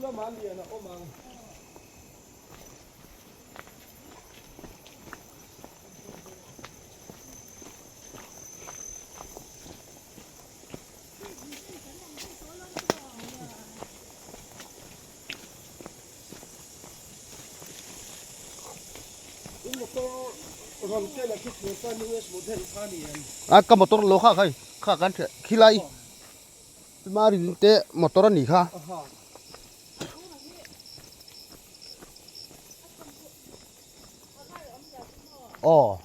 lama lian a awm ang. A ka motor lo kha khai kha kan hriat khilai mari te motor a nih kha. Aw.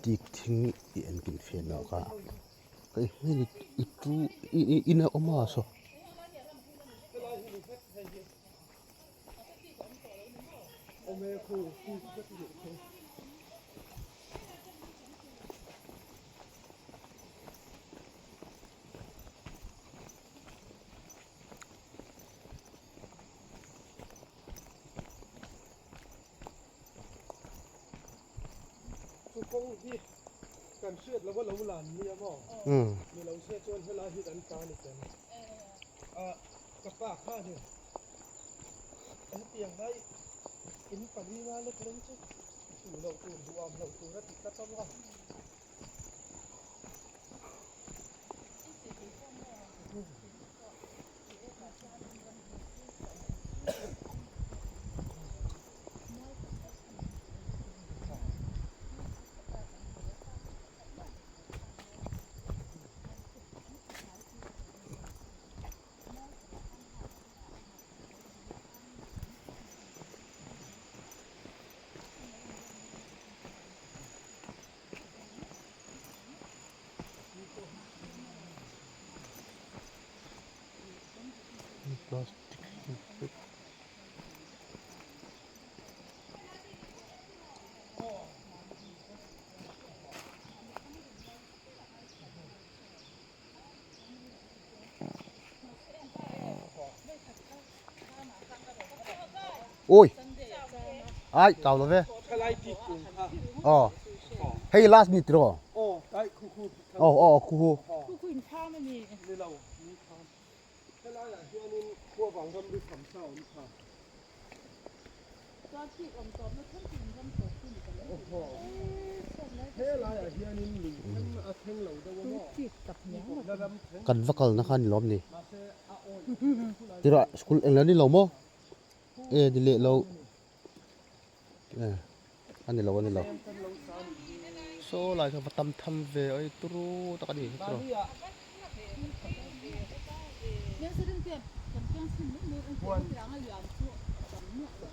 Tik thing i en kin fian loh kha hei hei i tu i i in a awm a saw. Chu kawng hi kan hriat lova lo lan nia maw? Ni lo se chuan helai hi kan ta ni tel. A ka pa khanin hetiang lai in pali nga lek leng chu duh loh tur duham loh tur a ti tlat a maw? Plastic hi vek. Ôi ai chào rồi về ờ hey last minute rồi ờ ờ khu khu Helaiah hianin khuavang ramri tham sa a awm kha. Helaiah hianin lui thleng a thleng lo deuh a maw? Tihpawhna ram thleng. Kan va kalna kha a ni lawm ni. Mahse a awi khulai. Tirah school englo ni lo maw? E ni leh lo. E a ni lo a ni lo. Saw lai kha va tam tham ve oi turu tak a ni hi chu.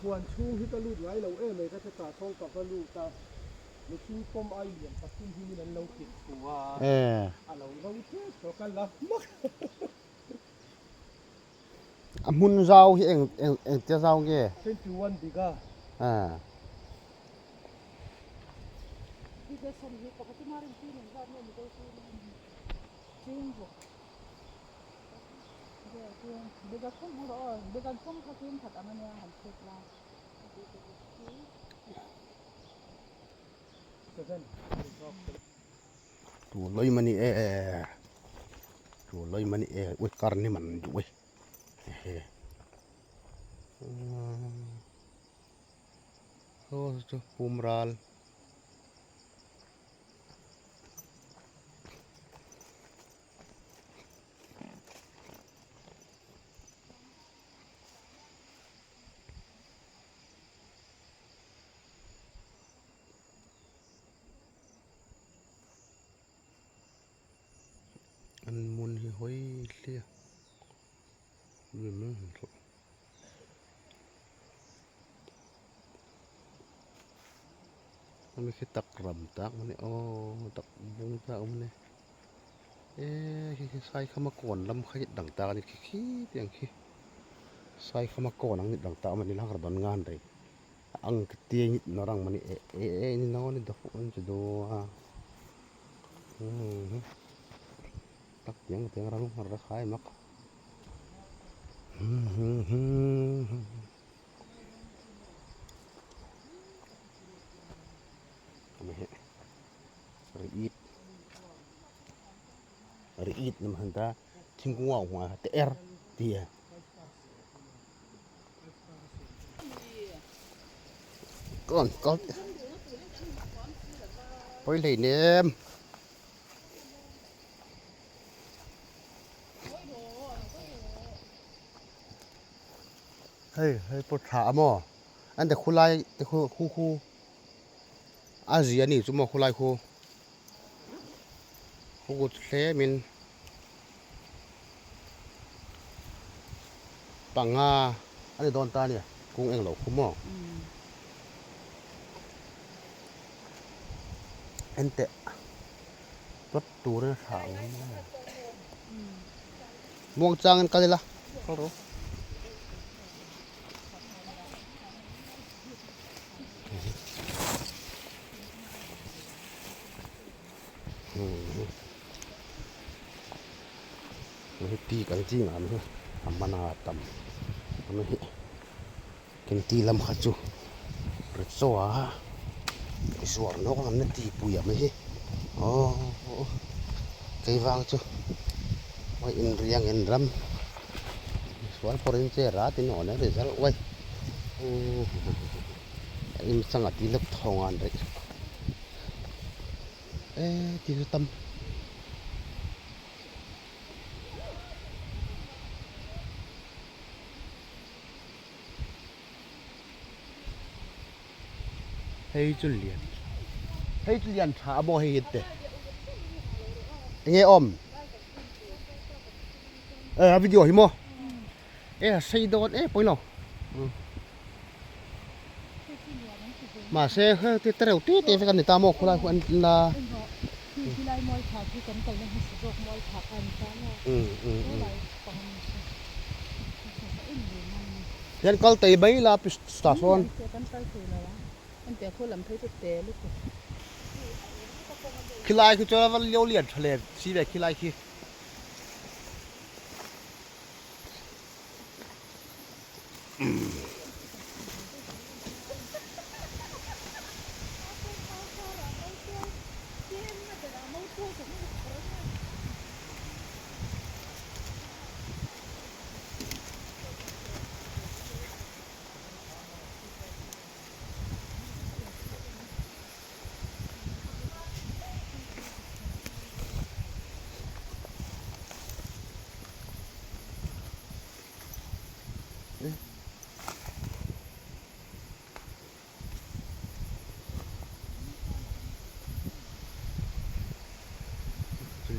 Huan chhung hi ka lut ngai lo em e ka hre ta thawng ka va lut a mihring pawm ai lian pathum hi min an lo kit thu a a lo ro tep tawh ka la hmak. A hmun zau hi eng eng engtia zau nge? 21 bigha. Ah. Tu loi mani e tu loi mani e ui kar ni man du ui he ho chu pum ral An mun hi hawi hliah Ami khi tak ram tak mani aw tak bung tak mani e khi khi sai khama kawn lam kha hi dang tak ani khi khi tiang khi sai khama kawn ang dang tak mani lang dawn ngan rei ang tia hit narang mani e e e ni no ni dafu an chu do a tak tiang tiang rang har khai mak. Riit nam han ta thingkung a hua te er tia. Kon kal poi hlei nem. Hei hei pawh tha a maw an te khulai te khu khu khu a zia a ni chu maw khulai khu khu kut hlem in panga a ni dawn ta a ni kung englo khu maw enteh plot turin a tha ang muangchang in kal ila kal rawh. Ti kan ching ang hi a mana tam ang hi kenti lam kha chu ri chaw a zuar nawk ang na ti pui ang hi aw keivang chu hei inriang inram sual pawhin che rat in awn e result uai inchanga ti lek thawng an rih. E ti chu tam. Hei chu lian hei chu lian tha a maw hei hi te enge awm e a video hi maw e a sei dawn e pawilo. Mahse he te tereuh te te vek a ni ta maw khawlai khu an la hian kal tei mai la tah sawn khilai khi chuan a va lian tha leh si ve khilai khi.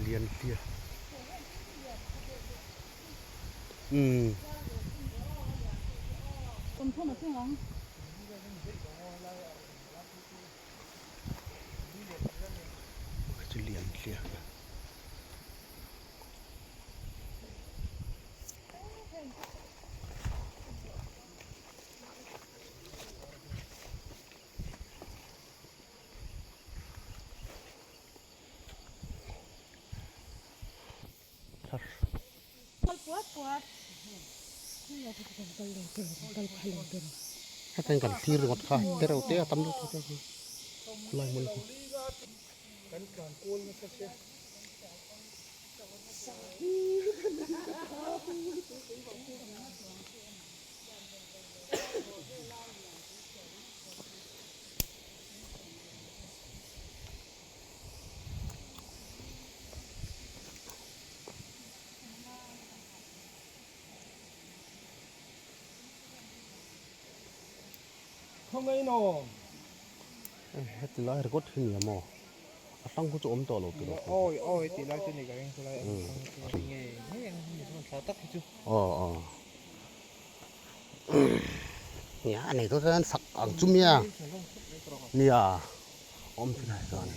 Lian hliah umm. Lian hliah. Hetiang kan thlir ringawt kha tereuh te a tam lutuk te khulai hmun khu. Heti lai record hi nia maw? A hrang khu chu awm tawh lo tilo. Awi awi tih lai chu ni ka ring chulai a hrang chu nge nge ang ni chuan thla tak hi chu. Aw aw. Nia a nei tawh chuan sak ang chu mia. Nia awm chu lai chuan.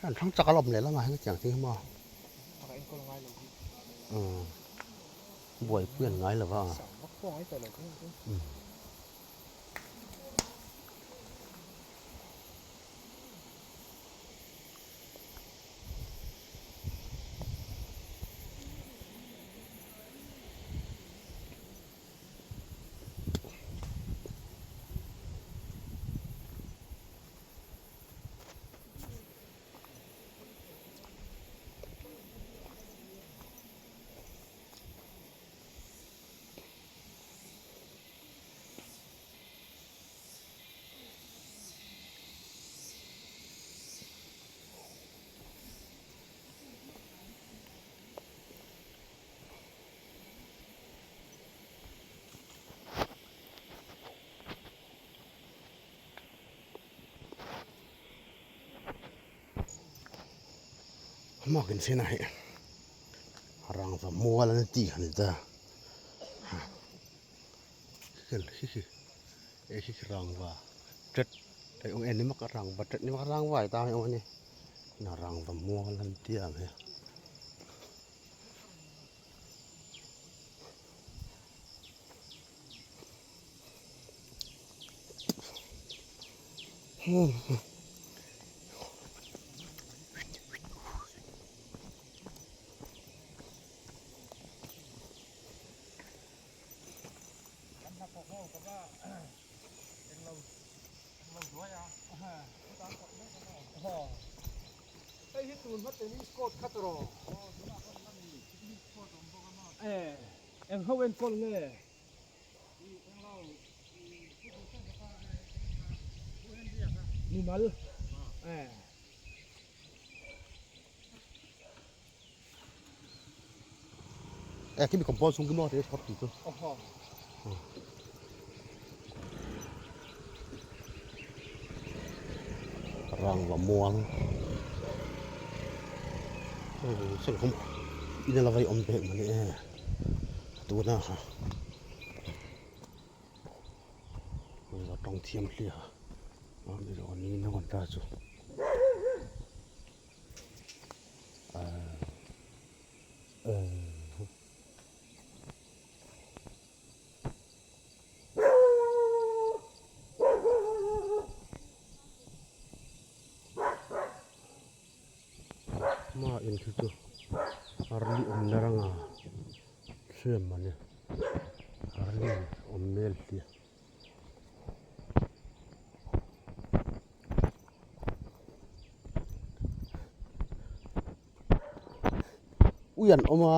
An hrang chak a lawm leh lamah hian hetiang thing hi maw. Buaipui an ngai lo va. Hmakin sena hei rangva mual an tih kha ni ta hei khi rangva tet hei awm en ni mak a rangva tet ni mak a rangva hi ta hei awm a ni rangva mual an tih ang hi. Hei hi tun hma tennis court kha tawh rawh. Eng ho enkawl nge? Mimal eh. Eh khi mi compound chung khi maw te short ti chu. Oho. Rangva muang. Sel khum ina lavai awm pek mani e. Tuna kha mizo tawng thiam hliah a mizo ni na rawn ta chu hma in khi chu arli awm na ranga hriam a ni arli awm mel hliah. Ui an awm a.